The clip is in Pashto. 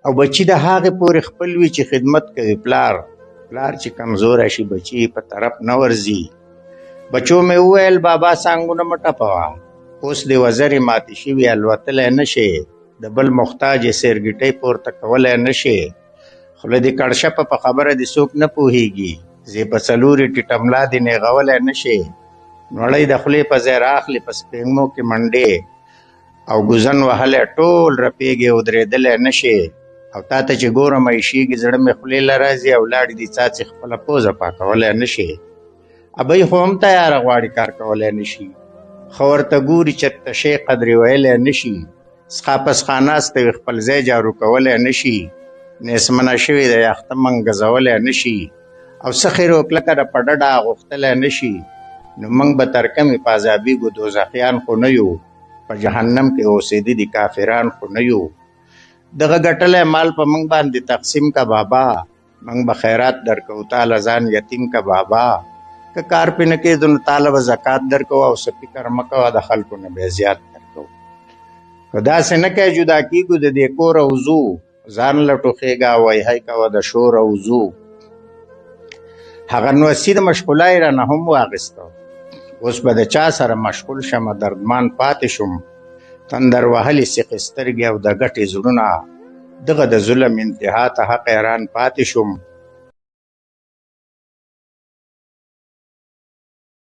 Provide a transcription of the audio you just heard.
او بچی د هغې پورې خپل وي چې خدمت کوي پلار. پلار چې کمزوری شي بچی په طرف نه ورځي. بچو مې وویل بابا څانګونه مه ټپوه، اوس دې وزرې ماتې شوي الوتلی نه شې، د بل محتاج یې سیرګیټۍ پورته کولی نه شې، خوله دې کړشپه په خبره دې څوک نه پوهېږي، زې په څلوري ټیټه ملا دې نیغولی نه شې، نوړۍ د خولې په ځای راخلې په سپېږمو کې منډې او ګوزن وهلی ټول رپېږي او درېدلی نه شې، او تا ته چې ګورم ایشېږي زړه مې خولې له راځي او لاړې دي څاڅي خپله پوزه پاکولی نه شې. ابۍ خو هم تیاره غواړي کار کولی نه شي، ښه ورته ګوري چېرته شی قدرې ویلی نه شي، سخا په سخا ناسته وي خپل ځای جارو کولی نه شي، نیسمنه شوې ده یاخته منګ ګزولی نه شي، او څه خیرو کلکه ده په ډډه غوښتلی نه شي. نو موږ به تر کومې په عذابېږو دوزخیان خو نه یو، په جهنم کې اوسېده دي کافران خو نه یو. دغه ګټلی مال په موږ باندې تقسیم که بابا، موږ به خیرات درکوو تاله ځان یتیم که بابا، که کار پې نه کېدو نو تاله به زکات درکوو او څه فکر مه کوه د خلکو نه به زیات درکوو. که داسې نه کوې جدا کېږو د دې کوره وځو، ځان له ټوخېږه او ویهی کوه د شوره وځو. هغه نوسي د مشغولا یې رانه هم واخیسته، اوس به د چا سره مشغول شمه دردمان پاتې شوم، تندر وهلې سیخې سترګې او د ګټې زړونه، دغه د ظلم انتها ته حق حیران پاتې شوم.